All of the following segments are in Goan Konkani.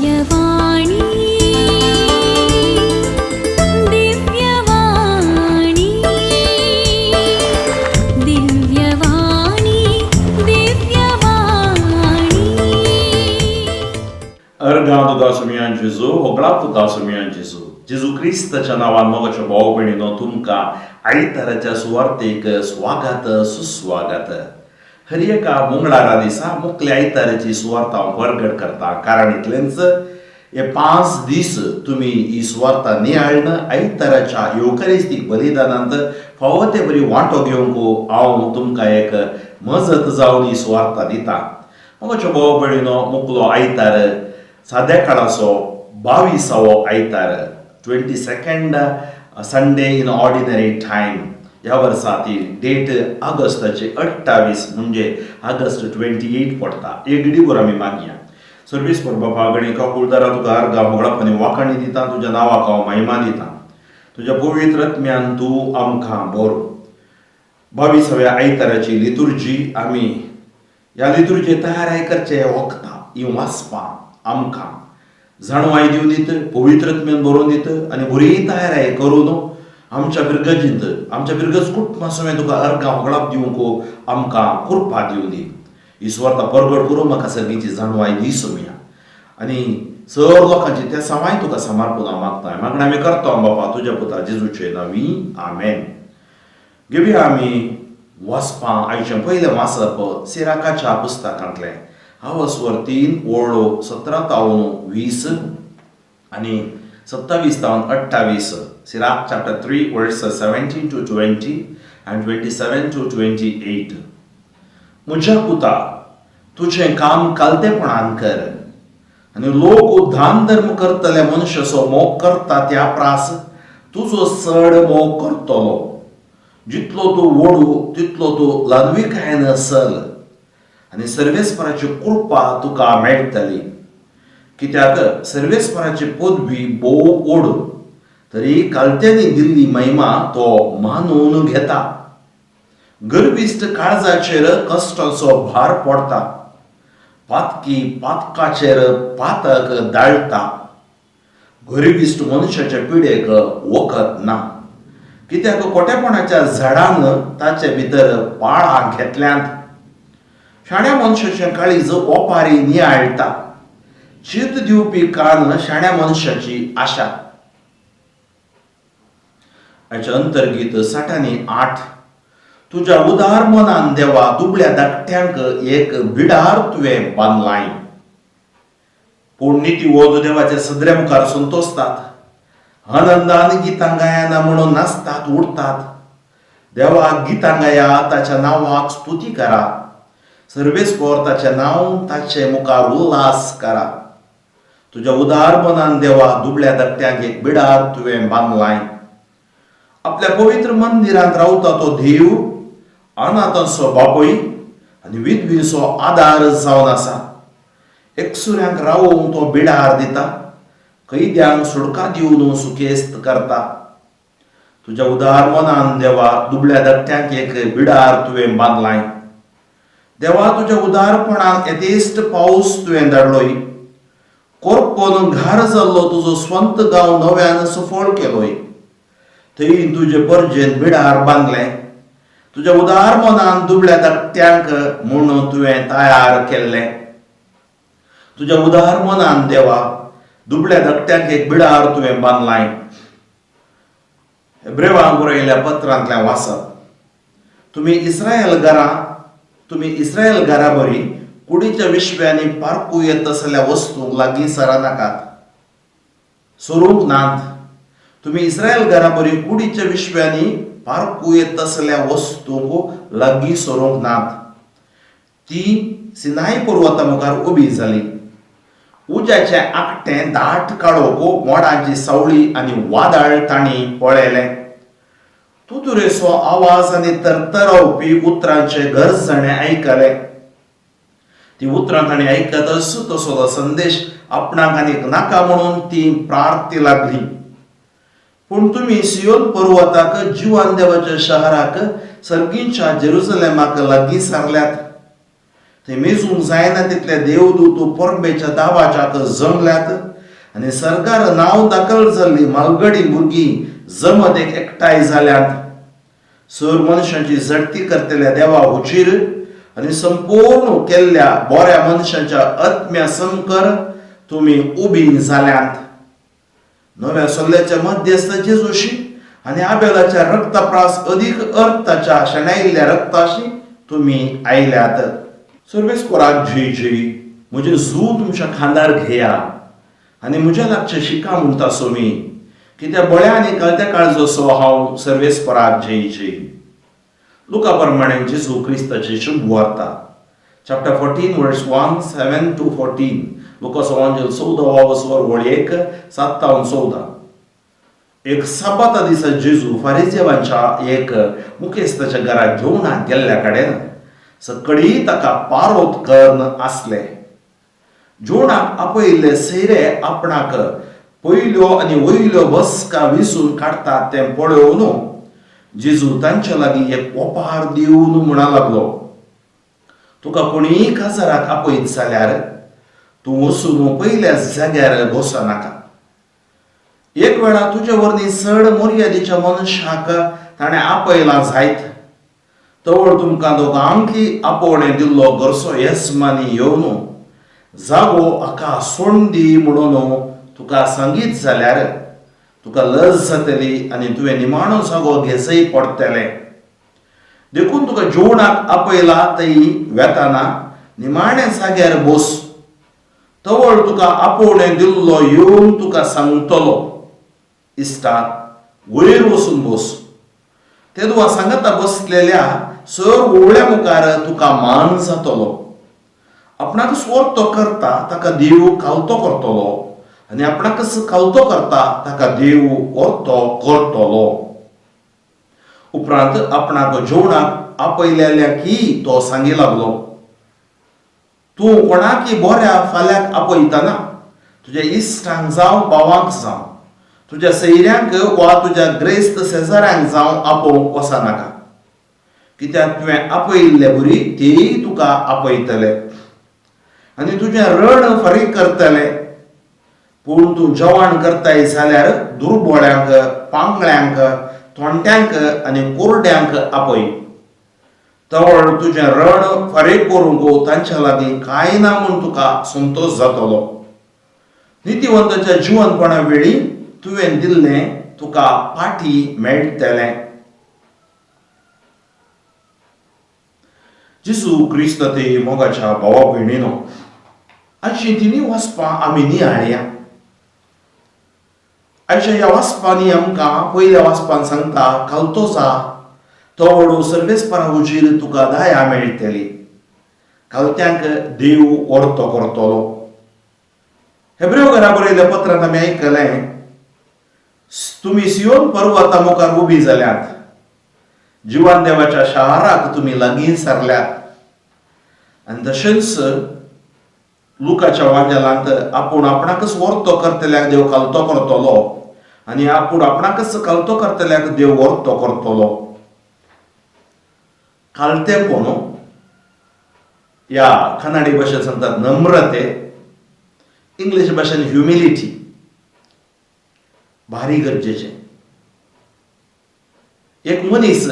दिव्यवाणी, दिव्यवाणी, दिव्यवाणी, दिव्यवाणी. अर्गां तुका सुमयान जेजू, होगळा तुका सुमयान जेजू. जेजू क्रिस्ताच्या नांवान मोगाच्या भाव भयणीनो, तुमकां आयताराच्या सुवार्तेक स्वागत सुस्वागत. हर एका मंगळारा दिसा मुकल्या आयताराची सुवार्ता हांव परगट करता, कारण इतलेंच हे 5 दीस तुमी ही सुवार्ता नियाळ्न आयताराच्या येवकारिस्तीक बलिदानांत फावो ते बरी वांटो घेवंक हांव तुमकां एक मजत जावन ही सुवार्ता दिता. मोगाच्या भाव भयणीनो, मुकलो आयतार साद्या काळाचो 22वो आयतार, 22nd Sunday in Ordinary Time. ह्या वर्सा ती डेट ऑगस्टाची 28 म्हणजे ऑगस्ट 28 पडटा. एक घडीभर आमी मागया. सर्वेस्पर बापा, गणी काकुळदारा, तुका अर्गां होगळाप वाखाणी दिता. तुज्या नांवाक हांव महिमा दिता. तुज्या पवित्र आत्म्यान तूं आमकां भर. 22व्या आयताराची लितुर्जी, आमी ह्या लितुर्जी तयाराय करचे वखदां ही वाचपां आमकां जाणवाय दिवन दित, पवित्र आत्म्यान बरोवन दित आनी बरी तयाराय करून आमच्या फिरगजींत, आमच्या फिरगज कुटुंबा समेत तुका अर्गां होगळाप दिवंक आमकां कृपा दिवन दी. ही सुवार्ता परगट करून म्हाका सर्गीची जाणवाय दी सोमया आनी सर लोकांची त्या सवाय तुका समर्पण हांव मागता. मागणें आमी करता बापा तुज्या पुता जेजूचे नांवी, आमेन. घेवया आमी वाचपां. आयचें पयलें वाचप सिराकाच्या पुस्तकांतलें, हावसवर 3 ओळो 17 तावन 20 आनी 27 तावन 28. Sirach chapter 3 verse 17 to 20 and 27 to 28. म्हज्या पुता, तुजें काम कालतेपणान कर आनी लोक दान धर्म करतले मनशाचो मोग करता त्या प्रास तुजो चड मोग करतलो. जितलो तूं वडू तितलो तूं ल्हानविकायेन चल आनी सर्वेस्पराची कृपा तुका मेळटली. कित्याक सर्वेस्पराची पदवी भोव व्हड, तरी कालत्यांनी दिल्ली महिमा तो मानून घेता. गर्विश्ट काळजाचेर कश्टाचो भार पडटा, पातकी पातकाचेर पातक दाळटा. गरिबिश्ट मनशाच्या पिडेक वखद ना, कित्याक खोटेपणाच्या झाडान ताचे भितर पाळां घेतल्यांत. शाण्या मनशाचें काळीज ओपारी नियाळटा, चीत दिवपी कान शाण्या मनशाची आशा. हाच्या अंतर्गीत 68. तुज्या उदार मनान देवा, दुबळ्या धाकट्यांक एक बिडार तुवें बांदलाय. पूण नितीवंत देवाच्या सदऱ्या मुखार संतोसतात, आनंदान गितां गायना म्हणून नाचतात उडतात. देवाक गितां गाया, ताच्या नांवाक स्तुती करा. सर्वेस्पर ताचें नांव ताचे मुखार उल्हास करा. तुज्या उदार मनान देवा, दुबळ्या धाकट्यांक एक बिडार तुवें बांदलाय. आपल्या पवित्र मंदिरांत रावता तो देव अनाथांचो बापूय आनी विधवींचो आदार जावन आसा. एकसुऱ्यांक रावोवंक तो बिडार दिता, कैद्यांक सुडका दिवन सुखेस्त करता. तुज्या उदार मनान देवा, दुबळ्या धाकट्यांक एक बिडार तुवें बांदलाय. देवा, तुज्या उदारपणान येतेश्ट पावस तुवें धाडलोय. कोरपोन घार जाल्लो तुजो स्वंत गांव नव्यान सफळ केलोय. थंय तुजे परजेन बिडार बांदलें, तुज्या उदार मनान दुबळ्या धाकट्यांक म्हूण तुवें तयार केल्लें. तुज्या उदार मनान देवा, दुबळ्या धाकट्यांक एक बिडार तुवें बांदलाय. हेब्रेवांक बरयल्ल्या पत्रांतल्यान वाचप. तुमी इस्रायल घरा बरी कुडीच्या विश्व्यांनी पारकू येत आसल्या वस्तूंक लागीं सरानाकात, सरूंक नात. तुमी इस्रायल घरा बरी कुडीच्या विश्व्यांनी पारकू येत आसल्या वस्तूंक लागीं सरूंक नात. ती सिनाय पर्वता मुखार उबी जाली. उज्याचें आकटें, दाट काळोख, मोडांची सावळी आनी वादळ तांणी पळयलें. तुतुरेचो आवाज आनी तरतरावपी उतरांचे गरजणे आयकलें. ती उतरां तांणी आयकतच तसो तो संदेश आपणाक आनीक नाका म्हणून ती प्रार्थी लागली. पूण तुमी सियोन पर्वताक, जिवन देवाच्या शहराक, सर्गींच्या जेरुसलेमाक लागीं सारल्यात. थंय मेजूंक जायना तितले देवदूत परबेच्या दावाच्याक जमल्यात आनी सरकार नांव दाखल जाल्ली मालगडी भुरगीं जमत एक एकठांय जाल्यात. सर मनशांची झडती करतल्या देवा हुजीर आनी संपूर्ण केल्ल्या बऱ्या मनशांच्या आत्म्या संकर तुमी उबी जाल्यात. नव्या सल्ल्याच्या मध्यस्थ जेजूशी आनी आबेलाच्या रक्ताप्रास अदीक अर्थाच्या शेणायिल्ल्या रक्ताशी तुमी आयल्यात. सर्वेस्पराक जय जय. म्हजें जू तुमच्या खांदार घेया आनी म्हज्या लागचें शिका म्हणटा सोमी, कित्याक बळ्या आनी कळत्या काळजोसो हांव. सर्वेस्पराक जय जय. लुका प्रमाणे जेजू क्रिस्ताची शुभ वार्ता, chapter 14 verse 1 7 to 14. लुकाचो वांजेल 14 वसवर वळ 1 7 तावन 14. एक साबाता दिसा जेजू फारिजेवांच्या एक मुखेस्ताच्या घरात जेवणाक गेल्ल्या कडेन सकळी ताका पारोत कर्न आसले. जेवणाक आपयिल्ले सैरे आपणाक पयल्यो आनी वयल्यो बसका विसून काडटात तें पळोवन जेजू तांच्या लागीं एक ओपार दिवन म्हणा लागलो, तुका कोणीय काजाराक आपयत जाल्यार तूं वचून पयल्या जाग्यार बसनाका. एक वेळा तुजे वरवीं चड मर्यादेच्या मनशाक ताणें आपयलां जायत. तवळ तुमकां दोगांकय आपोवणें दिल्लो घरचो येजमानी येवन जागो हाका सोडून दी म्हणून तुका सांगीत जाल्यार तुका लज जातली आनी तुवें निमाणो जागो घेजय पडटलें. देखून तुका जेवणाक आपयला थंय वेताना निमाण्या जाग्यार बस. तवळ तुका आपोवणें दिल्लो येवन तुका सांगतलो, इश्टा वयर वचून बस. तेदवा सांगाता बसलेल्या सर ओवळ्या मुखार तुका मान जातलो. आपणाकच वर्तो करता ताका देव खावतो करतलो आनी आपणाकच खावतो करता ताका देव वर्तो करतलो. उपरांत आपणाक जेवणाक आपयलेल्या की तो सांगी लागलो, तूं कोणाकी बऱ्या फाल्याक आपयतना तुज्या इश्टांक जावं भावांक जावं तुज्या सैऱ्यांक वा तुज्या ग्रेस्त शेजाऱ्यांक जावं आपोवंक वचनाका, कित्याक तुवें आपयिल्ले बरी तेय तुका आपयतले आनी तुजें रण फारीक करतले. पूण तूं जेवण करताय जाल्यार दुर्बोळ्यांक, पांगळ्यांक, तोंट्यांक आनी कुरड्यांक आपय. तवळ तुजें रण फारीक करूंक तांच्या लागीं कांय ना म्हूण तुका संतोश जातलो. नितीवंताच्या जिवनपणा वेळी तुवें दिल्लें तुका पाटी मेळटलें. जेजू क्रिस्त ते मोगाच्या भावा भयणीनो, आयची तिनी वाचपां आमी नियाळया. आयच्या ह्या वाचपांनी आमकां पयल्या वाचपान सांगता, खालतो जा, तवळ सर्वेस्परा हुजीर तुका दया मेळटली. खालत्यांक देव वर्तो करतलो. हेब्रेव घरा बरयल्ल्या पत्रांत आमी आयकलें, तुमी सियोन पर्वता मुखार उबी जाल्यात, जिवान देवाच्या शाराक तुमी लागीं सरल्यात. आनी तशेंच लुकाच्या वांजेलांत आपूण आपणाकच वर्तो करतल्याक देव खालतो करतलो आनी आपूण आपणाकच खालतो करतल्याक देव वर्तो करतलो. खालतेपण ह्या कन्नडी भाशेन सांगतात नम्रते, इंग्लीश भाशेन ह्युमिलिटी, भारी गरजेचें. एक मनीस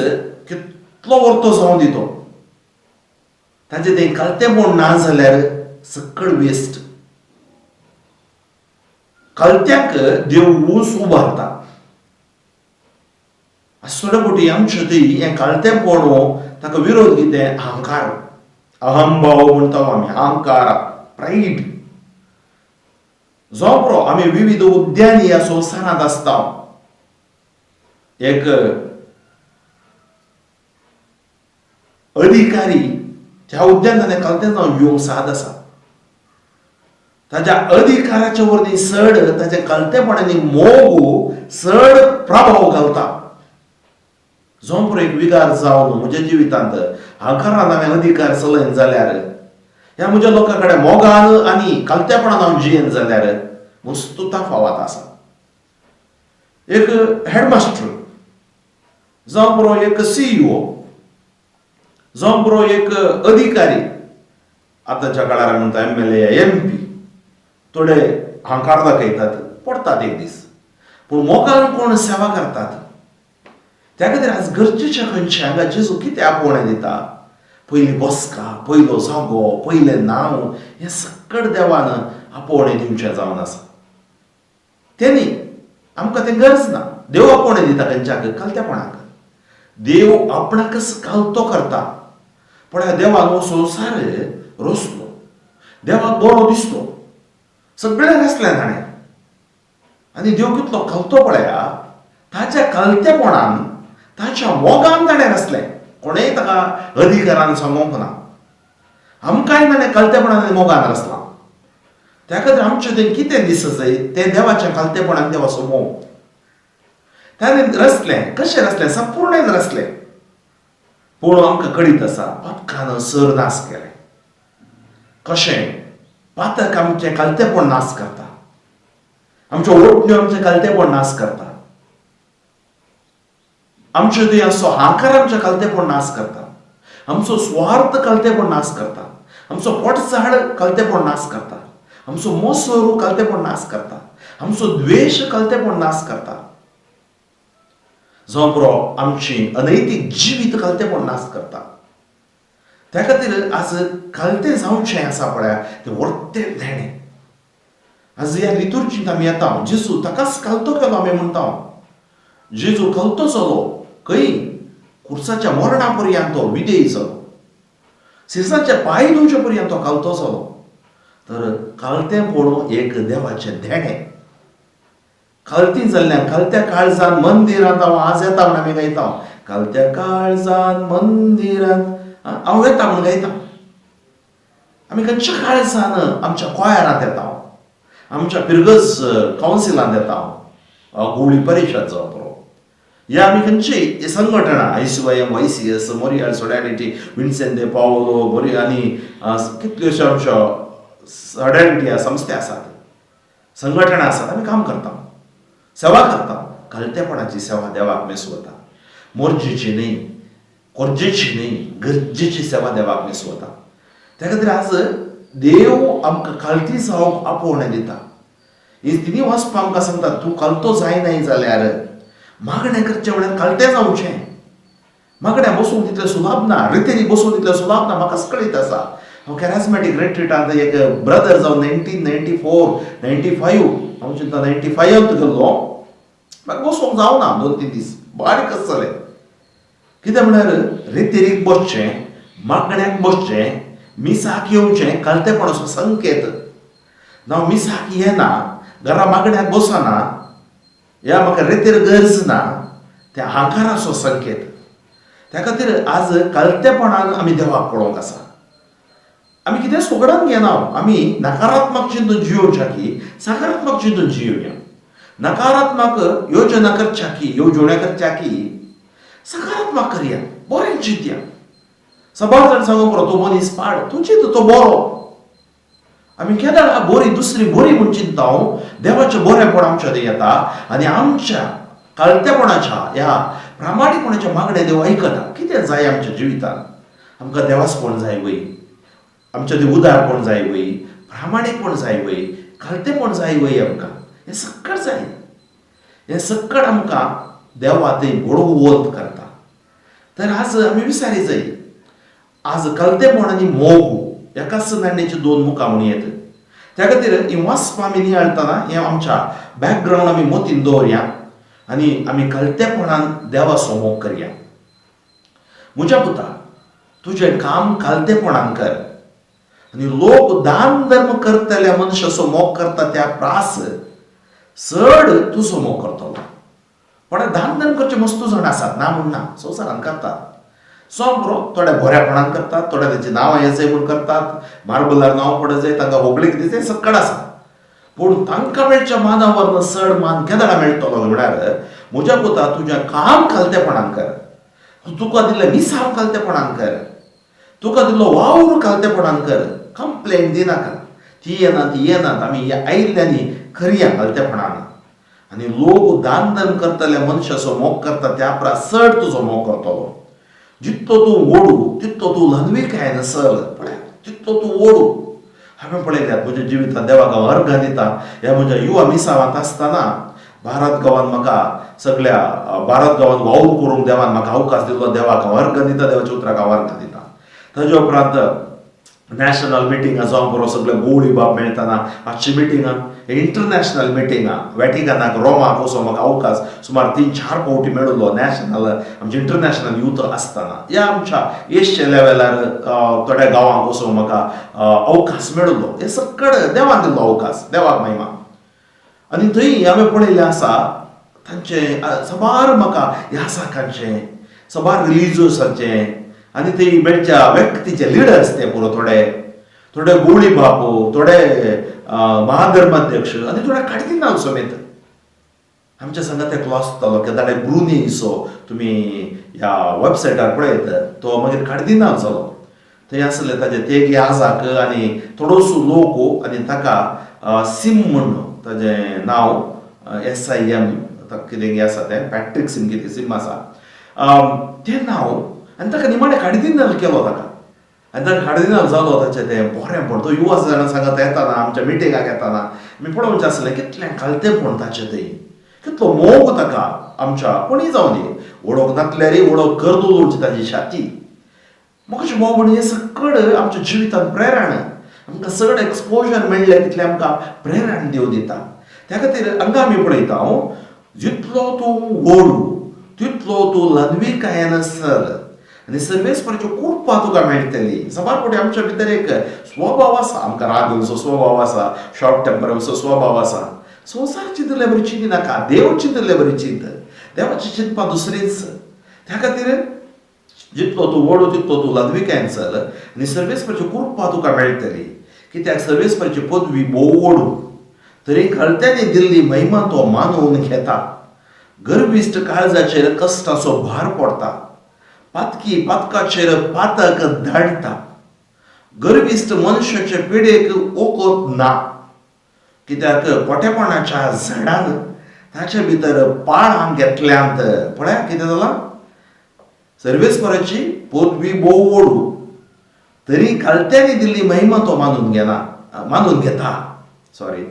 कितलो वर्तो जावं दी, तो ताचें तें खालतेपण ना जाल्यार सकळ वेस्ट. खालत्याक देव ऊंच उबारता. थोडे फावटी आमचे थंय हें खालतेपण ताका विरोध कितें? अहंकार, अहंभाव म्हणटा आमी, अहंकार, प्रायड. जावं पुरो, आमी विविध उद्यानी ह्या संवसारांत आसता. एक अधिकारी त्या उद्यानांत खालतें जावन येवंक साद आसा. ताच्या अधिकाराच्या वरवीं चड ताच्या खालतेपणांनी मोग चड प्रभाव घालता. जावं पुरो, एक विगार जावन म्हज्या जिवितांत अहंकारान हांवें अधिकार चलयन जाल्यार, ह्या म्हज्या लोकां कडेन मोगान आनी खालतेपणान हांव जियेन जाल्यार मस्त तफावत आसा. एक हेडमास्टर जावं पुरो, एक सीईओ जावं पुरो, एक अधिकारी आतांच्या काळार म्हणटा एमएलए, एमपी, थोडे हांकार दाखयतात, पडटात एक दीस. पूण मोगान कोण सेवा करतात त्या खातीर आज गरजेचें खंयचें? हांगा जेजू कितें आपोवणें दिता? पयली बसका, पयलो जागो, पयलें नांव, हें सकट देवान आपोवणें दिवचें जावन आसा. तें न्ही, आमकां तें गरज ना. देव आपोवणें दिता खंयच्याक? कालत्यापणाक. देव आपणाकच कालतो करता. पळया, देवान हो संवसार रचलो, देवाक बरो दिसलो, सगळें रचलें ताणें. आनी देव कितलो कलतो पळया, ताच्या कलतेपणान, ताच्या मोगान ताणें रचलें. कोणेंय ताका अधिकारान सांगूंक ना. आमकांय ताणें कलतेपणान आनी मोगान रचलां. त्या खातीर आमचें तें कितें दिसत जाय तें देवाच्या कलतेपणान, देवाचो मोग. ताणें रचलें. कशें रचलें? संपूर्णेन रचलें. पूण आमकां कळीत आसा, पातकान सर नाश केलें. कशें पातक आमचें कालतेपण नाश करता, आमच्यो ओटण्यो आमचें कालतेपण नाश करता, आमच्यो दुयेंसो हांकार आमचें कालतेपण नाश करता, आमचो सुवार्थ कालतेपण नाश करता, आमचो पोटझाड कालतेपण नाश करता, आमचो मोसोरू कालतेपण नाश करता, आमचो द्वेश कालतेपण नाश करता, जावं पुरो आमची अनैतीक जिवीत कालतेपण नाश करता. त्या खातीर आज कालतें जावचें आसा पळया तें वर्तें देणें. आज ह्या लितुर्जींत आमी येता, जेजू ताकाच कालतो केलो आमी म्हणटा. जेजू कलतो जालो खंय? खुर्साच्या मरणा पर्यंत तो विधेय जालो, सिरसाचे पांय धुवचे पर्यंत तो कालतो जालो. तर कालतें पळोवन एक देवाचें देणें. कालती जाल्ल्यान कालत्या काळजान मंदिरांत हांव आज येता म्हण आमी गायता. कालत्या काळजान मंदिरांत हांव येता म्हण गायता. आमी खंयच्या काळजान आमच्या कोयारांत येता, आमच्या पिरगज कावन्सिलांत येता, गोवळी परिशद जावं पुरो, या आमी खंयची संघटना, आयसीवायएम, वायसीएस, मोरियल सोडॅलिटी, विन्सेंत दे पावलो बरी, आनी कितल्योश्यो आमच्यो सोडॅलिटी संस्था आसात, संघटना आसात, आमी काम करता, सेवा करता. कलतेपणाची सेवा देवाक मेसवता. मोर्जेची न्हय, गरजेची न्हय, गरजेची सेवा देवाक मेसवता. त्या खातीर आज देव आमकां कालती जावंक आपोवणें दिता. ही तिनी वाचपा आमकां सांगता, तूं कालतो जायनाय जाल्यार मागणें करचें म्हळ्यार कालतें जावचें. मागण्या बसूंक तितलें सुलाभ ना, रितेरी बसूंक तितलें सुलाभ ना. म्हाकाच कळीत आसा, हांव कॅराजमॅटीक रिट्रिटांत एक ब्रदर जावन 1994 95, हांव चिंता 95त गेल्लो. म्हाका बसूंक जावना 2-3 दीस, बारीक जालें. कितें म्हळ्यार रेतेरीक बसचें, मागण्याक बसचें, मिसाक येवचें कालतेपणाचो संकेत. हांव मिसाक येना, घरा मागण्याक बसना, या म्हाका रेतेर गरज ना, त्या हांकाराचो संकेत. त्या खातीर आज कालतेपणान आमी देवाक पळोवंक आसा. आमी कितें सोगडान घेना. आमी नकारात्मक चिंतून जियोवच्या की सकारात्मक चिंतून जियोवया? नकारात्मक योजना करच्या की येवजण्या करच्या की सकारात्मक करया? बरें चिंतया. सबार जाण सांगू पुरो, तो मनीस पाड, तूं चिंत तो बरो. आमी केन्ना बरी दुसरी बरी म्हूण चिंता, देवाचें बरेंपण आमच्या थंय येता आनी आमच्या कालतेपणाच्या ह्या प्रामाणीकपणाच्या मागणें देव आयकता. कितें जाय आमच्या जिवितांत? आमकां देवासपण जाय वय, आमच्या थंय उदारपण जाय वय, प्रामाणीकपण जाय वय, कालतेपण जाय वय? आमकां हें सगळें जाय. हें सगळें आमकां देवा थंय बडोवंत करता. तर आज आमी विचारी जाय, आज कलतेपण आनी मोग एकाच नाण्याची दोन मुखां म्हूण येत. त्या खातीर ही वाचपां आमी नियाळटना हें आमच्या बॅकग्रावंड आमी मतीन दवरया आनी आमी कलतेपणान देवाचो मोग करया. म्हज्या पुता, तुजें काम कालतेपणान कर आनी लोक दान धर्म करतल्या मनशाचो मोग करता त्या प्रास चड तुजो मोग करतलो. पण दान धर्म करचे मस्त जाण आसात, ना म्हूण ना, संवसारान करतात. सो बरो, थोडे बऱ्यापणान करतात, थोडे तेंची नांवां येजाय म्हूण करतात, मार्बलार नांव पडत जाय, तांकां होगळीक दिसय, सक्कड आसा. पूण तांकां मेळच्या मानावर चड मान केदळा मेळटलो म्हळ्यार, म्हज्या पुता, तुजें काम खालतेपणान कर, तुका दिल्लें मिसांव खालतेपणान कर, तुका दिल्लो वावर खालतेपणान कर. कंप्लेन दिनाका, ती येना, ती येनात. आमी आयिल्ल्यांनी करया खालतेपणान आनी लोक दान धर्म करतल्या मनशाचो मोग करता त्या परस चड तुजो मोग करतलो. जितलो तूं ओडू तितलो तूं ल्हानविकायेन चल. पळय, तितलो जितलो तूं ओडू. हांवें पळयल्यात म्हज्या जिवितांत देवाक हांव अर्घां दिता. ह्या म्हज्या युवा मिसावांत आसतना भारत गांवांत म्हाका सगळ्या भारत गांवांत वावर करूंक देवान म्हाका अवकाश दिल्लो. देवाक हांव अर्घां दिता, देवाच्या उतराक हांव अर्घां दिता. ताजे उपरांत नॅशनल मिटिंगां जावं पुरो, सगळे गोवळी बाब मेळटना मातशी मिटिंगां, इंटरनॅशनल मिटिंगां, वॅटिकनाक रोमाक वचोंक म्हाका अवकाश सुमार 3-4 फावटी मेळिल्लो नॅशनल आमचे इंटरनॅशनल यूथ आसतना. ह्या आमच्या एशिया लेवलार थोड्या गांवांक वचोंक म्हाका अवकाश मेळिल्लो. हे सगळे देवान दिल्लो अवकाश, देवाक महिमा. आनी थंय हांवें पळयल्लें आसा तांचें साबार म्हाका यासाकांचें, साबार रिलिजियसांचें आनी थंय मेळच्या व्यक्तीचे लिडर्स ते पुरो, थोडे थोडे गोळी बापू, थोडे महाधर्माध्यक्ष आनी थोडे कार्दिनाल समेत आमच्या सांगात एकलो आसतालो केदाडे ब्रुनीसो. तुमी ह्या वेबसायटार पळयत, तो मागीर कार्दिनाल जालो. थंय आसले ताजे तेगी आजाक आनी थोडोसो लोक आनी ताका सिम म्हूण ताजें नांव, SIM कितें आसा तें, पॅट्रीक सिम कितें सिम आसा तें नांव. आनी ताका निमाणें कार्दिनाल केलो ताका. आनी ताका कार्दिनाल जालो ताचें तें बरेंपण. तो युवा जाणां सांगात येताना, आमच्या मिटिंगाक येताना आमी पळोवचें आसलें कितलें खालतेंपण ताचें थंय, कितलो मोग ताका आमच्या कोणीय जावं दी, वळख नासल्यारय वळख कर दवरची ताजी छाती. म्हाका अशें भाव भयणी, हें सगळें आमच्या जिवितांत प्रेरण, आमकां चड एक्सपोजर मेळ्ळें तितलें आमकां प्रेरण देव दिता. त्या खातीर हांगा आमी पळयता, जितलो तूं व्हड तितलो तूं ल्हानविकायेन चल आनी सर्वेस्पराच्यो कृपा तुका मेळटली. साबार फावटी आमच्या भितर एक स्वभाव आसा, आमकां राग येवचो स्वभाव आसा, शॉर्ट टेम्पर येवचो स्वभाव आसा. संवसार चिंतले बरी चिंती नाका, देव चिंतले बरी चिंत. देवाची चिंतपां दुसरीच. त्या खातीर जितलो तूं व्हड तितलो तूं ल्हानविकायेन चल आनी सर्वेस्पराची कृपा तुका मेळटली. कित्याक सर्वेस्पराची पदवी भोव व्हड, तरी कळत्यांनी दिल्ली महिमा तो मानून घेता. गर्विश्ट काळजाचेर कश्टाचो भार पडटा, पातकी पातकाचेर पातक धाडटा. गर्विश्ट मनशाचे पिडेक वखद ना, कित्याक कोटेपणाच्या झाडान ताचे भितर पाळां घेतल्यांत. पळया कितें जालां. सर्वेस्पराची पदवी भोव व्हड, तरी कालत्यांनी दिल्ली महिमा तो मानून घेना, मानून घेता, सॉरी,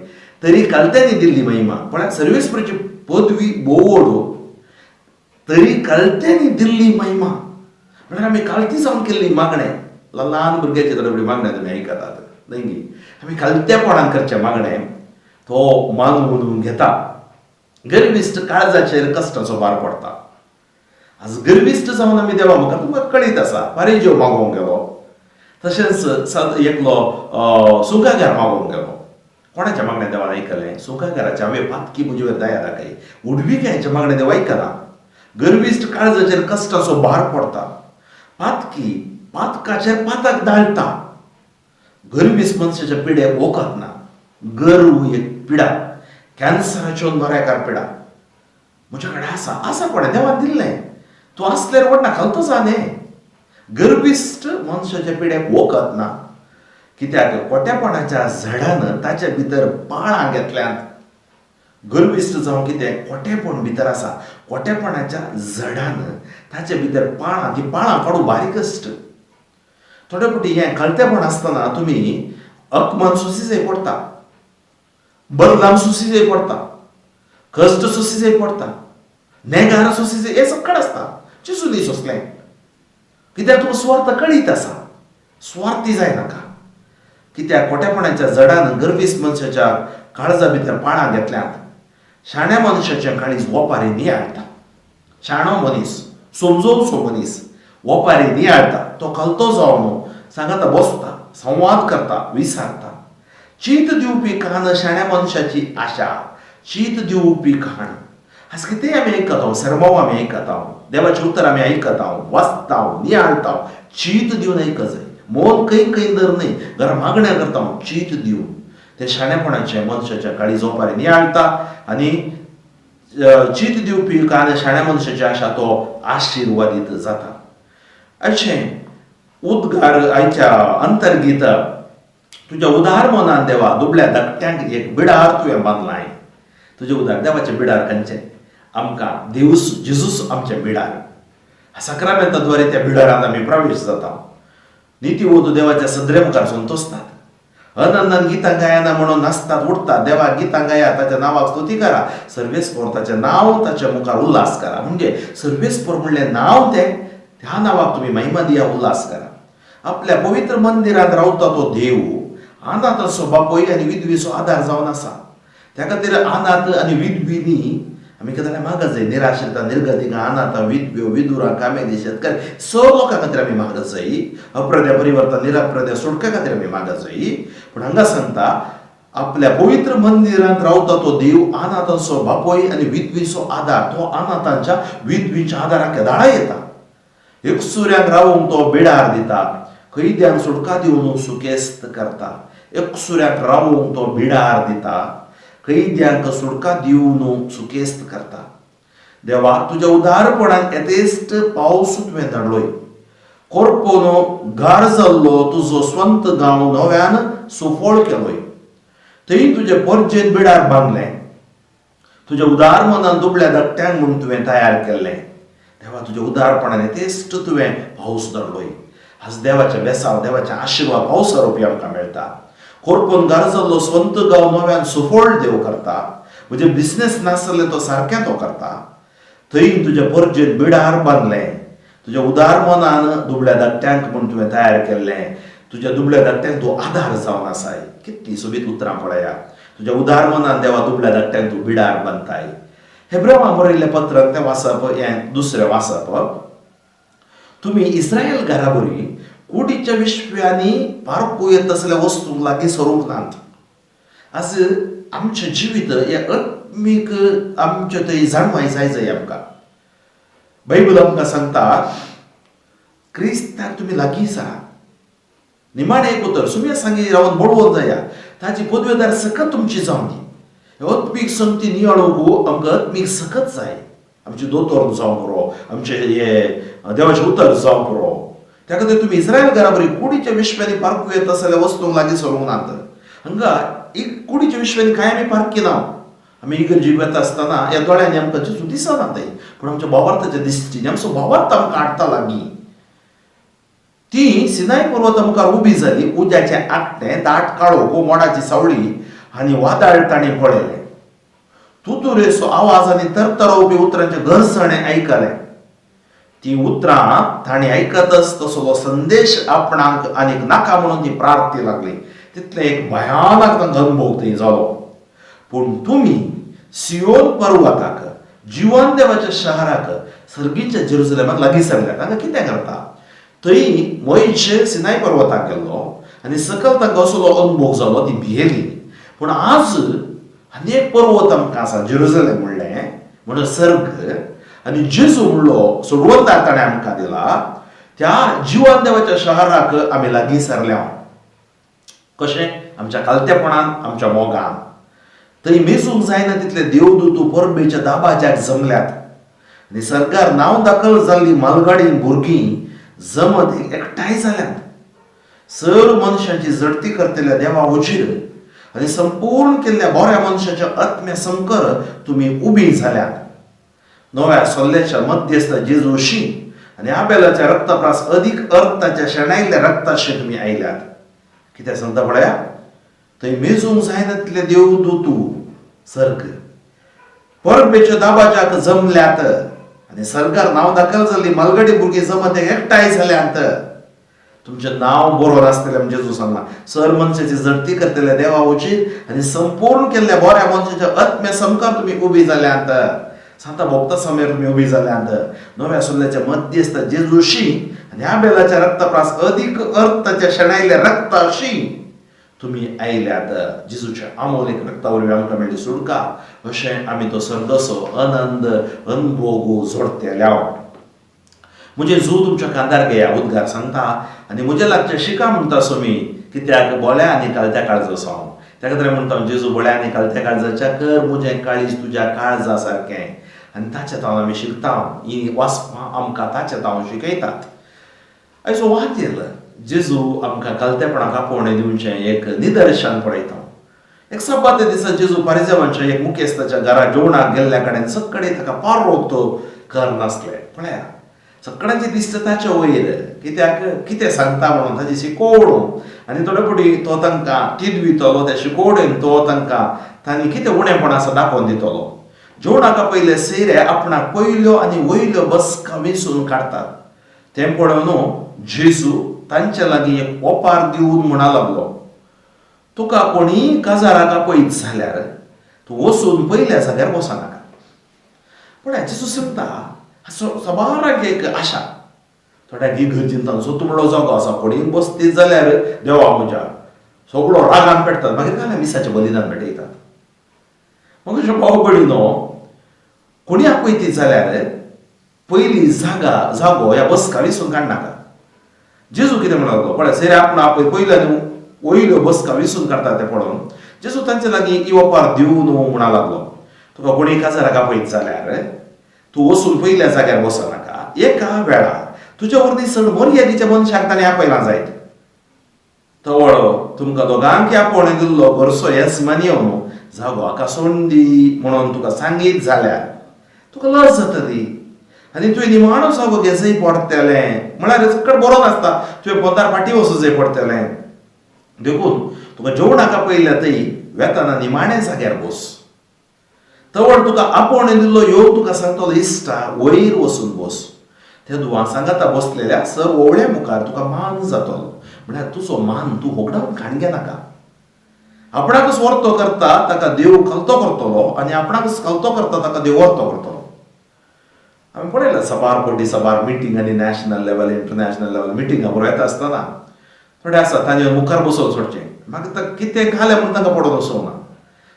तरी कालत्यांनी दिल्ली महिमा. पळया, सर्वेस्पराची पदवी भोव व्हड, तरी कालत्यांनी दिल्ली महिमा म्हळ्यार आमी कालती जावन केल्ली मागणें. ल्हान भुरग्याचे थोडे थोडी मागणें तुमी आयकतात न्हय गी? आमी कालतेपणान करचें मागणें तो मानून घेता. गर्विश्ट काळजाचेर कश्टाचो भार पडटा. आज गर्विश्ट जावन आमी देवा मुखार, तुमकां कळीत आसा, पारिज्यो मागोवंक गेलो, तशेंच एकलो सुंकागार मागोवंक गेलो. कोणाच्या मागणें देवान आयकलें? सुंकागाराचें. हांवें पातकी, म्हजेर दया दाखय. उडविकायेचें मागणें देव आयकना. गर्विश्ट काळजाचेर कश्टाचो भार पडटा, पातकी पातकाचेर पातक दाळटा. गर्विश्ट मनशाच्या पिड्याक वखद ना. गर्व एक पिडा, कॅन्सराच्यो बऱ्याकार पिडा. म्हज्या कडेन आसा, आसा कोणें देवान दिल्लें, तूं आसल्यार व्हडना, खालतो जा न्ही. गर्विश्ट मनशाच्या पिड्याक वखद ना, कित्याक कोट्यापणाच्या झाडान ताच्या भितर पाळां घेतल्यांत. गर्विश्ट जावं कितें कोटेपण भितर आसा, कोटेपणाच्या झाडान ताच्या भितर पाळां, ती पाळां काडूं बारीक कश्ट. थोडे फावटी हें कळतेपण आसतना तुमी अकमान सोसी पडटा, बदलाम सोसी पडटा, कश्ट सोसी पडटा, नेगार सोसी, हें सगळें आसता. चिसूनी सोंसलें, कित्याक तुका सुवार्थ कळीत आसा. सुवार्थी जायनाका, कित्याक कोट्यापणाच्या जडान गर्वीस मनशाच्या काळजा भितर पाळां घेतल्यांत. शाण्या मनशाचें काळीज वोपारी नियाळटा. शाणो मनीस, समजोवचो मनीस वोपारी नियाळटा. तो कलतो जावन सांगाता बसता, संवाद करता, विसारता. चीत दिवपी कान शाण्या मनशाची आशा. चीत दिवपी कान. आज कितेंय आमी आयकता, सरमाव आमी आयकता, देवाचें उतर आमी आयकता, वाचता, नियाळता, चीत दिवन आयक जाय. मन खंय खंय दर न्हय, घरा मागण्या करता, चीत दिवन. ते शाणेपणाचें मनशाच्या काळीज ओपारी नियाळटा आनी चीत दिवपी कान शाण्या मनशाची आशा, तो आशिर्वादीत जाता. अशें उद्गार आयच्या अंतर्गीत. तुज्या उदार मनान देवा दुबळ्या धाकट्यांक एक बिडार तुवें बांदलाय. तुजें उदार, देवाचें बिडार खंयचें? आमकां देवूस जेजूस आमचें बिडार. साक्रामेंताद्वारे त्या बिडारांत आमी प्रवेश जाता. नितीवंत देवाच्या सदरे मुखार संतोसतात. आनंदान गितां गायना म्हणून नाचतात, उठतात. देवा गितां गाया, ताच्या नांवाक स्तुती करा, सर्वेस्पोर ताचें नांव ताच्या मुखार उल्हास करा. म्हणजे सर्वेस्पोर म्हणलें नांव तें, त्या नांवाक तुमी महिमा दिया, उल्हास करा. आपल्या पवित्र मंदिरांत रावता तो देव अनाथाचो बापूय आनी विधवीचो आदार जावन आसा. त्या खातीर अनाथ आनी विधवींनी आमी केन्ना मागत जाय. निराश्रितां, निर्गतिकां, अनाथां, विधव्यो, विदुरां, कामेदी, शेतकारी, सगळ्या लोकां खातीर आमी मागत जाय. अप्रद्या, परिवर्तन, निरप्रद्या, सुटका खातीर आमी मागत जाय. पूण हांगा सांगता, आपल्या पवित्र मंदिरांत रावता तो देव अनाथांचो बापूय आनी विधवीचो आदार. तो अनाथांच्या विधवींच्या आदाराक केदाळा येता. एकसुऱ्यांक रावूंक तो बिडार दिता, कैद्यांक सुटका दिवन सुकेस्त करता. एकसुऱ्यांक रावूंक तो बिडार दिता, कैद्यांक सुटका दिवन सुकेस्त करता. देवा, तुज्या उदारपणान येतेस्ट पावस तुवें धाडलोय. कोरपोन गार जाल्लो तुजो स्वंत गांव नव्यान सुफळ केलोय. थंय तुजे परजेन बिडार बांदलें. तुज्या उदार मनान दुबळ्या धाकट्यांक म्हूण तुवें तयार केल्लें. देवा, तुज्या उदारपणान येतेस्ट तुवें पावस धाडलोय. आज देवाचे बेसांव, देवाचे आशिर्वाद पावसा रोपी आमकां मेळटा. कोरपून गार जाल्लो स्वंत गांव नव्यान सुफळ देव करता. म्हणजे बिजनेस नासले तो सारकें तो करता. थंय तुज्या परजेन बिडार बांदलें. तुज्या उदार मनान दुबळ्या धाकट्यांक म्हूण तुवें तयार केल्लें. तुज्या दुबळ्या धाकट्यांक तूं आदार जावन आसाय. कितली सोबीत उतरां पळया. तुज्या उदार मनान देवा दुबळ्या धाकट्यांक तूं बिडार बांदताय. हेब्रेवां बरयल्लें पत्रांत तें वाचप, हें दुसरें वाचप. तुमी इस्रायल घराबरी कुडीच्या विश्व्यांनी पारखू येत आसल्या वस्तूंक लागीं सरूंक नात. आज आमचें जिवीत हें आत्मीक, आमचें थंय जाणवाय जाय जाय आमकां. बायबल आमकां सांगता, क्रिस्ताक तुमी लागीं सरा. निमाणें एक उतर सुमया सांगी रावन बडवत जाया, ताची पदवेदार सकत तुमची जावं दी. आत्मीक संगती नियाळूंक आमकां आत्मीक सकत जाय. आमचे दोतोर जावं पुरो, आमचें हें देवाचें उतर जावं पुरो. त्या खातीर तुमी इस्रायल घरा बरी कुडीच्या विश्वांनी पारखू येत आसल्या वस्तूंक लागीं सरूंक नात. हांगा एक कुडीच्या विश्वांनी कांय आमी पारखी ना. आमी इगर्जीक वता आसतना ह्या दोळ्यांनी आमकां जेजू दिसना थंय, पूण आमच्या भावार्थाच्या दिश्टीन आमचो भावार्थ आमकां हाडटा लागीं. ती सिनाय पर्वता मुखार उबी जाली. उज्याचें आकटें, दाट काळोख, मोडाची सावळी आनी वादळ तांणी पळयलें. तुतुरेचो आवाज आनी तरतरोवपी उतरांचें घरसणें आयकलें. ती उतरां तांणी आयकतच तसलो संदेश आपणाक आनीक नाका म्हणून ती प्रार्थी लागली. तितलें एक भयानक तांकां अनुभव थंय जालो. पूण तुमी सियोन पर्वताक, जिवन देवाच्या शहराक, सर्गीच्या जेरुसलेमाक लागीं सरल्यात. तांकां कितें करता? थंय मोयशे सिनाय पर्वताक गेल्लो आनी सकल तांकां असलो अनुभव जालो, ती भियेली. पूण आज आनी एक पर्वत आमकां आसा, जेरुजलेम म्हणलें म्हणून सर्ग, आनी जेजू म्हणलो सोडवंतार ताणें आमकां दिला. त्या जिवन देवाच्या शहराक आमी लागीं सरल्या. कशें? आमच्या कालतेपणान, आमच्या मोगान. थंय मेजूंक जायना तितले देवदूत परबेच्या दाबाज्याक जमल्यात आनी सरकार नांव दाखल जाल्ली मालगाडी भुरगीं जमत एकठांय जाल्यात. सर मनशाची झडती करतल्या देवा उजीर आनी संपूर्ण केल्ल्या बऱ्या मनशाच्या आत्म्या संकर तुमी उबी जाल्यात. नव्या सोल्ल्याच्या मध्यस्थ जेजूशी आनी आबेलाच्या रक्तप्रास अदीक अर्थाच्या शेणायल्ल्या रक्ताशी तुमी आयल्यात. कितें सांगता पळया. थंय मेजूंक जायना तितले देवदूत सर्ग परबेच्या दाबाज्याक जमल्यात आनी सरकार नांव दाखल जाल्ली मालगडी भुरगीं जमत एकठांय जाल्यात. तुमचें नांव बरोबर आसतलें म्हणजे जेजू सांगला, सर मनशाची झडती करतले देवा उचीत आनी संपूर्ण केल्ल्या बऱ्या मनशाच्या आत्म्या समकार तुमी उबी जाल्यात. सांता भोगता समयार तुमी उबी जाल्यात. नव्या सोल्ल्याच्या मध्यस्थ जेजूशी आनी आबेलाच्या रक्तप्रास अदीक अर्थाच्या शेणायल्ल्या रक्ताशी तुमी आयल्यात. जेजूच्या आमोलीक रक्ता वरवीं आमकां मेळ्ळी सुटका. अशें आमी तो सर्गसो आनंद अनभोग जोडतेल्या. म्हजें जू तुमच्या कांदार घेया, उद्गार सांगता, आनी म्हज्या लागचें शिका म्हणटा सोमी, कित्याक बोल्या आनी कालत्या काळजो हांव. त्या खातीर म्हणटा, जेजू बोल्या आनी कालत्या काळजाच्या कर म्हजें काळीज तुज्या काळजा सारकें. आनी ताच्या तावन आमी शिकता. ही वाचपां आमकां ताच्या तावन शिकयतात. आयचो वाचेल जेजू आमकां कालतेपणाक आपोवणें दिवचें एक निदर्शन पळयता. एक सब्बाते दिसा जेजू पारिजावांच्या एक मुखेस्ताच्या घरा जेवणाक गेल्ल्या कडेन सगळे ताका पारोवतो करनासले. पळया, सगळ्यांची दिश्ट ताचे वयर, कित्याक कितें सांगता म्हणून ताची शिकोवण. आनी थोडे फावटी तो तांकां तिदवितलो, त्या शिकोवणेन तो तांकां तांणी कितें उणेपण आसा दाखोवन दितलो. जेवणाका पयले सयरे आपणाक पयल्यो आनी वयल्यो बसका वेंचून काडटात तें पळोवन जेजू तांचे लागीं एक ओपार दिवन म्हणा लागलो, तुका कोणीय काजाराक आपयत जाल्यार तूं वचून पयल्या जाग्यार बसनाका. पूण जेजू सांगता सबारांक एक आशा, थोड्यांक इगर्जीन तांचो तुमडो जागो आसा, कोणीय बसतीत जाल्यार देवा म्हज्या सगळो रागान पेटतात, मागीर कांय मिसाचें बलिदान भेटयतात. मग अशें भाव भयणीनो, कोणी आपयतीत जाल्यार पयली जागा जागो ह्या बसका विसून काडनाका. जेजू कितें म्हणूंक लागलो पळय, सैरे आपूण आपय पयल्यो आनी वयल्यो बसका विसून काडटा तें पळोवन जेजू तांचे लागीं ही ओपार दिवन म्हणा लागलो, तुका कोणीय काजाराक आपयत जाल्यार तूं वचून पयल्या जाग्यार बसनाका. एका वेळा तुज्या वरवीं चड मर्यादीच्या मनशाक ताणें आपयलां जायत. तवळ तुमकां दोगांकय आपोवणें दिल्लो घरचो येजमान येवन जागो हाका सोडून दी म्हणून तुका सांगीत जाल्यार तुका लज जातली आनी तुवें निमाणो जागो घेजय पडटलें. म्हळ्यार चड बरो नासता, तुवें पोंतार फाटीं वचूंक पडटलें. देखून तुका जेवणाक आपयल्या थंय वेताना निमाण्या जाग्यार बस. तवळ तुका आपोवणें दिल्लो येवन तुका सांगतलो, इश्टा वयर वचून बस. त्या दुवां सांगाता बसलेल्या सर ओवळ्या मुखार तुका मान जातलो. म्हळ्यार तुजो मान तूं होगडावन काण घेनाका. आपणाकच वर्तो करता ताका देव कलतो करतलो आनी आपणाकच कलतो करता ताका देव वर्तो करतलो. आमी पळयलां सबार कोटी सबार मिटींग आनी नॅशनल लेवल इंटरनॅशनल लेवल मिटिंगां बरयता आसतना थोडे आसा तांचे मुखार बसोवन सोडचें, मागीर ताका कितें घालें म्हूण तांकां पडोवन वचूंक ना.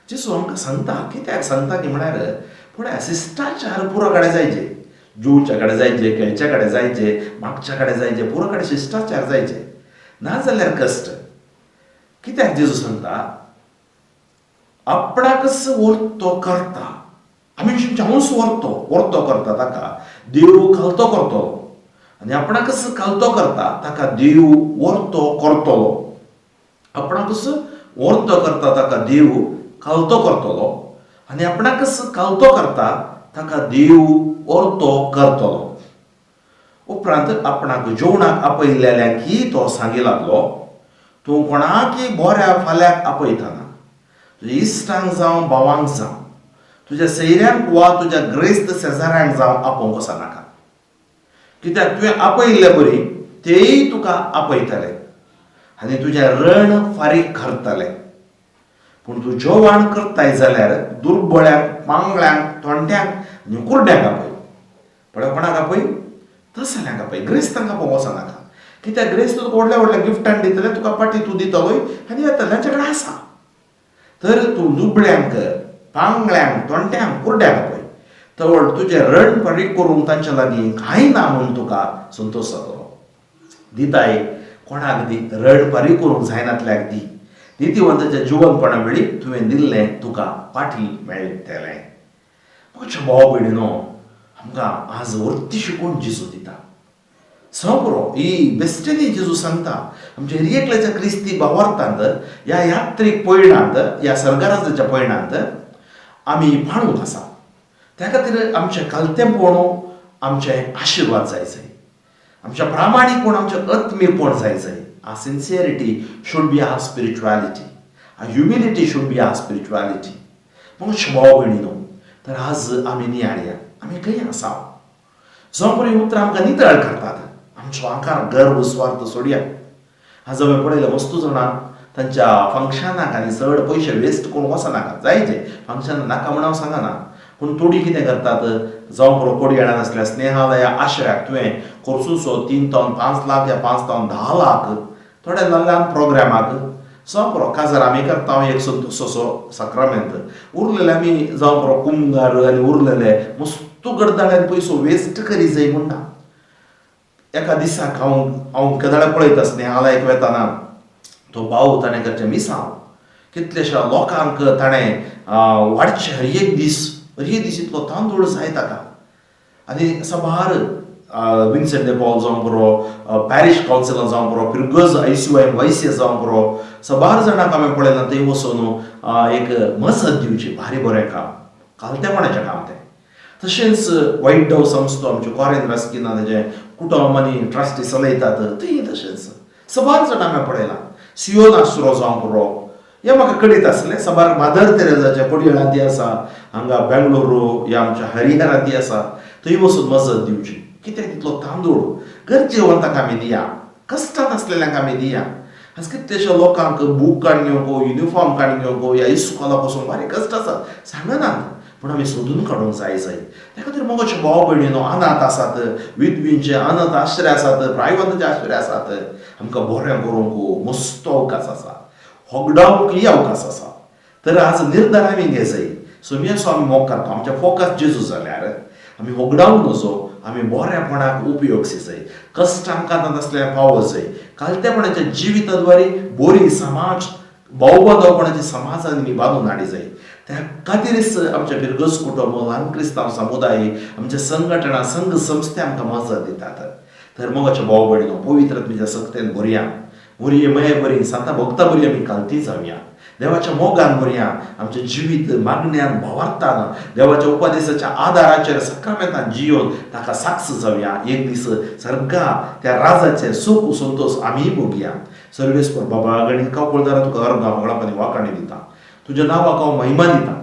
जेजू आमकां सांगता, कित्याक सांगता की म्हळ्यार पळया शिश्टाचार पुरो कडेन जायचे, जेवच्या कडेन जायचे, खेळच्या कडेन जायचे, मागच्या कडेन जायचे, पुरो कडेन शिश्टाचार जायचे, नाजाल्यार कश्ट. कित्याक जेजू सांगता आपणाकच वर्तो करता, आमी हांवूच वर्तो वर्तो करता ताका देव खालतो करतलो आनी आपणाकच खालतो करता ताका देव वर्तो करतलो. आपणाकच वर्तो करता ताका देव खालतो करतलो आनी आपणाकच खालतो करता ताका देव वर्तो करतलो. उपरांत आपणाक जेवणाक आपयलेल्यांकी तो सांगी लागलो, तूं कोणाकय बऱ्या फाल्याक आपयतना तुज्या इश्टांक जावं भावांक जावं तुज्या सैऱ्यांक वा तुज्या ग्रेस्त शेजाऱ्यांक जावं आपोवंक वचनाका, कित्याक तुवें आपयिल्ले बरी तेय तुका आपयतले आनी तुजें रण फारीक करतले. पूण तूं जेवण करताय जाल्यार दुर्बळ्यांक, पांगळ्यांक, तोंड्यांक आनी कुरड्यांक आपय. पळय कोणाक आपय, तसल्यांक आपय, ग्रेस्तांक आपोवंक वचनाका, कित्याक ग्रेस्त तुका व्हडल्या व्हडल्या गिफ्टान दितले, तुका पाटी तूं दितलोय आनी येतले, तांचे कडेन आसा. तर तूं दुबळ्यांक, पांगळ्यांक, तोंड्यांक, कुरड्यांक आपय, तवळ तुजें रण फारीक करूंक तांचे लागीं कांय ना म्हूण तुका संतोश जातलो. दिताय कोणाक दी, रण फारीक करूंक जायनातल्याक दी. नितीवंताच्या जिवनपणा वेळी तुवें दिल्लें तुका फाटीं मेळटलें. म्हज्या भाव भयणीनो, आमकां आज वर्ती शिकवण जेजू दिता. सगळो ही बेश्टेनी जेजू सांगता आमच्या हर एकल्याच्या क्रिस्ती भावार्थांत, ह्या यात्रीक पयणांत, ह्या सर्गराजाच्या पयणांत आमी पाणूंक आसा. त्या खातीर आमचें कालतेंपण, आमचें आशिर्वाद जाय जाय, आमचें प्रामाणीकपण, आमचें आत्मीयपण जाय जाय. Our sincerity should be our spirituality, our humility should be our spirituality. मग भाव भयणीनो, तर आज आमी नियाळया आमी खंय आसा. जावं बरीं उतरां आमकां नितळ करतात, आमचो आकार गर्व स्वार्थ सोडया. आज हांवें पळयलें वस्तू जाणां तांच्या फंक्शनाक आनी चड पयशे वेस्ट करूंक वचनाका जायचे फंक्शन नाका म्हूण हांव सांगना, पूण थोडीं कितें करतात, जावं पुरो कोडयेळा नासल्यार स्नेहालया आश्रयाक तुवें कोर्सूचो 3 तावन 5 लाख या 5 तावन 10 लाख थोड्या ल्हान ल्हान प्रोग्रामाक जावं पुरो काजार आमी करता एक संतोसो साक्रामेंत, उरलेले आमी जावं पुरो कुमगार आनी उरलेले मस्तू गडदाळ्यान पयसो वेस्ट करी जाय म्हूण ना. एका दिसाक हांव हांव केदळा पळयता स्नेहालयाक वेताना तो भाव ताणें करचें मिसांव कितलेश्या लोकांक ताणें वाडचें हर एक दीस हर एक दीस इतलो तांदूळ जाय ताका. आनी साबार विन्सेंट दे पॉल जावं पुरो, पॅरिश कावन्सिलां जावं पुरो, फिरगज I C Y Y C S जावं पुरो, साबार जाणांक हांवें पळयलां थंय वचून एक मजत दिवची. भारी बरें काम, कालतेपणाचें काम तें. तशेंच व्हायट डव संस्थो आमच्यो कॉरेन रास्किना तेजें कुटुंब आनी ट्रस्टी चलयतात थंय तशेंच सबार जाण आमी पळयलां. सियोन आसरो जावंक पुरो हें म्हाका कळीत आसलें. सबार मादर तेरेजाच्या कोडयेळांत आसा, हांगा बेंगलोरू ह्या आमच्या हरिहरांत आसा, थंय वचून मजत दिवची. कित्याक तितलो तांदूळ गरजेवंतांक आमी दिया, कश्टान आसलेल्यांक आमी दिया. आज कितलेशे लोकांक बूक काडून घेवंक, युनिफॉर्म काडून घेवंक ह्या इस्कोलाक वचूंक बारीक कश्ट आसात, सांगनात, पूण आमी सोदून काडूंक जाय जाय. त्या खातीर मोगाचे भाव भयणीनो, अनाथ आसात, विधवींचे अनाथ आश्रय आसात, प्रायवंताचे आश्रय आसात, आमकां बरें करूंक मस्त अवकाश आसा, होगडावंकय अवकाश आसा. तर आज निर्धार आमी घेजाय. सोमयाचो आमी मोग करता, आमचें फोकस जेजू जाल्यार आमी होगडावंक नजो, आमी बऱ्यापणाक उपयोग जाय, कश्टांक नासल्यार पावो जाय. कालतेपणाच्या जिविताद्वारे बरी समाज भावबांधवपणाचे समाज आमी बांदून हाडी जाय. त्या खातीरच आमच्या फिरगज कुटुंब, ल्हान क्रिस्तांव समुदाय, आमच्या संघटना, संघ संस्थे आमकां मजत दितात. तर मोगाच्या भाव भयणीनो, पवित्र आत्म्याच्या सक्तेन भरया, मोरये मये बरी सांता भक्ता बरी आमी कालती जावया, देवाच्या मोगान भरया, आमचें जिवीत मागण्यान भावार्थान देवाच्या उपदेसाच्या आदाराचेर सक्रामेंतान जियोन ताका साक्ष जावया. एक दीस सर्गा त्या राजाचे सुख संतोष आमीय भोगया. सर्वेस्पर बाबा गणीत कावकुळदारा तुका अर्गां होगडापानी वाखाणी दिता, तुज्या नांवाक हांव महिमा दिता.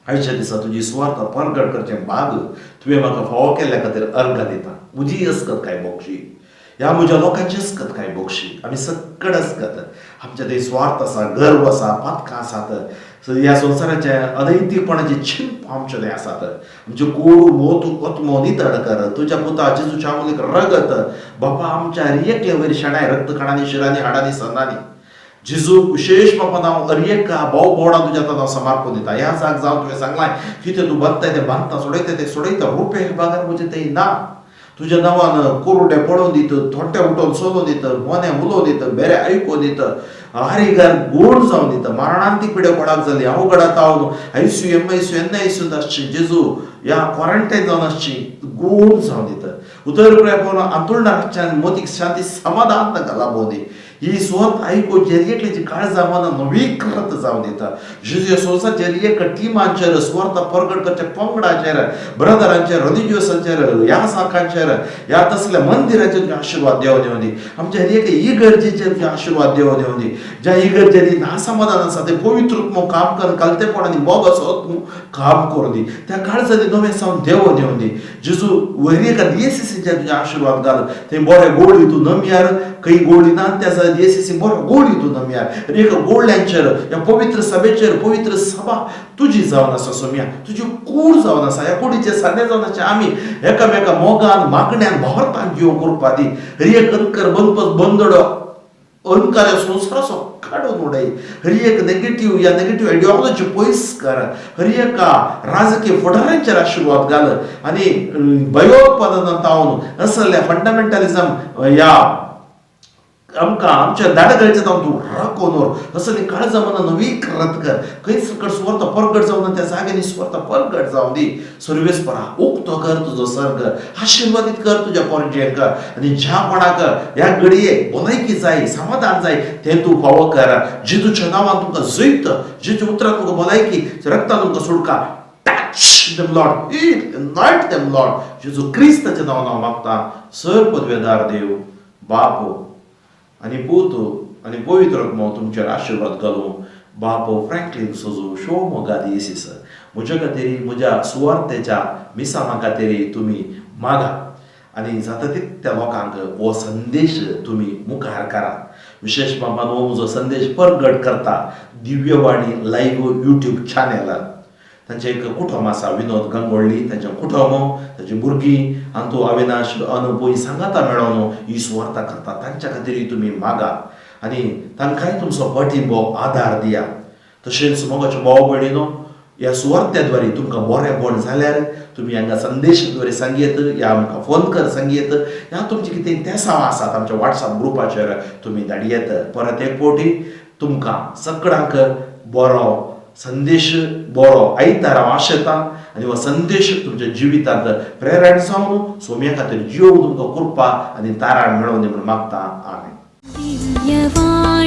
आयच्या दिसा तुजी सुवार्थ परगट करचें भाग तुवें म्हाका फावो केल्ल्या खातीर अर्गां दिता. म्हजी अस्कत काय भोगशी, ह्या म्हज्या लोकांची अस्कत काय भोगशी. आमी सकड अस्कत, आमच्या थंय स्वार्थ आसा, गर्व आसा, पातकां आसात, ह्या संवसाराचे अनैतिकपणाचे चिंप आमचे थंय आसात. आमच्यो कोड मोत ओत्मो नितळ कर, तुज्या पुता जेजूच्या आमूलीक रगत बापा आमच्या रियकले वयर शेणाय रक्तकणांनी, शिरांनी, हाडांनी, संदांनी. जेजू विशेश बापा हांव अरयेका भाव भोवडा तुज्या हातान हांव समर्पण दिता. ह्या जाग जावन तुवें सांगलां कितें तूं बांदताय तें बांदता, सोडयता तें सोडयता, रुपे बागार म्हजें तें ना. तुज्या नांवान कोरडे पळोवन दित, थोटे उठोवन चलोवन दित, मोने उलोवन दित, बेरे आयकून दित, आरिगार गोड जावन दिता. मरणांतीक पिड्या कोणाक जाली अवघडात हांव आयसीयू, एमआयसीयू, एनआयसीयू आसची, जेजू ह्या क्वॉरंटायन जावन आसची, गोड जावन दिता. उतर प्रेम आंतुळणाच्यान मोतीक शांती समाधान तांकां लाबोवन दी. ही स्वत आयकून जेरयेकल्याची काळजां मनां नवीकृत जावन दिता. जेजू ह्या संवसाराचेर एक टिमांचेर, सुवार्थ परगट करच्या पंगडाचेर, ब्रदरांचेर, रिलिजियसांचेर, ह्या साकांचेर, ह्या तसल्या मंदिराचेर तुजे आशिर्वाद देव दिवन दी. आमच्या हर एक इगर्जेचेर तुजे आशिर्वाद देव दिवन दी. ज्या इगर्जेनी नासमाधान आसा ते पवित्र काम करून कालतेपण आनी मोग असो काम करून दी. त्या काळजांनी नवें सावन देव दिवन दी. जेजू वयर एका दियेसीचेर तुजे आशिर्वाद घाल. थंय बरे गोळी तूं नमयार, खंय गोळी ना त्या दियेसीसी बरो गोळी तूं नमयार. एक गोळ्यांचेर ह्या पवित्र सभेचेर, पवित्र सभा तुजी जावन आसा सोम्या, तुजी कूड जावन आसा. ह्या कुडीचे सांदे जावन आसचे आमी एकामेका मोगान मागण्यान भरतान जीव करपा दी. हर एक अनकर बंदपस बंदडो अहंकार संवसाराचो काडून उडय. हर एक नेगेटीव या नेगेटीव आयडियोलॉजी पयस कर. हर एका राजकीय फुडाऱ्यांचेर आशिर्वाद घाल आनी भयोत्पादनांत तावन असल्या फंडामेंटलिझम ह्या आमकां आमच्या दाडगळचे जावन तूं राखून व्हर. असली काळजा मनां नवीकृत कर. खंय सकट सुवार्थ परगट जावन त्या जाग्यांनी सुवार्थ परगट जावन दी. सर्वेस्परा उक्तो कर तुजो सर्ग, आशिर्वादीत कर तुज्या पोरजेंक आनी ज्या कोणाक ह्या घडये भलायकी जाय, समाधान जाय तें तूं फावो कर. जेजूच्या नांवान तुमकां जैत, जेजू उतरान तुमकां भलायकी, रक्तान तुमकां सुटका. Touch them, Lord. Heal, anoint them, Lord. जेजू क्रिस्ताच्या नांवान हांव मागता. सर पदवेदार देव बाप आनी पूत आनी पवित्र आत्मो तुमचेर आशिर्वाद घालूं. बाप फ्रँकलीन सोजू शो मोगा दियेसीस म्हज्या खातीर, म्हज्या सुवार्थेच्या मिसामा खातीर तुमी मागा आनी जाता तितल्या लोकांक हो संदेश तुमी मुखार करा. विशेश बाबान हो म्हजो संदेश परगट करता दिव्यवाणी लायव्ह युट्यूब चॅनल. तांचें एक कुटुंब आसा, विनोद गंगोळ्ळी तांचें कुटुंब, तांची भुरगीं अंतू, अविनाश, अनुप ही सांगाता मेळोवन ही सुवार्ता करता. तांच्या खातीरूय तुमी मागा आनी तांकांय तुमचो पाठिंबो आदार दिया. तशेंच मोगाच्यो भाव भयणीनो, ह्या सुवार्त्याद्वारे तुमकां बरेंपण जाल्यार तुमी हांगा संदेशाद्वारे सांगयेत या आमकां फोन कर सांगयेत या तुमचें कितें तेसांव आसात आमच्या वॉट्सएप ग्रुपाचेर तुमी धाडयेत. परत एक फावटी तुमकां सगळ्यांक बरो संदेश, बरो आयतार हांव आशेतां आनी हो संदेश तुमच्या जिवितांत प्रेरण जावन सोम्या खातीर जीव तुमकां कृपा आनी तारण मेळोवन दी म्हूण मागता. आमेन. दिव्यवाणी.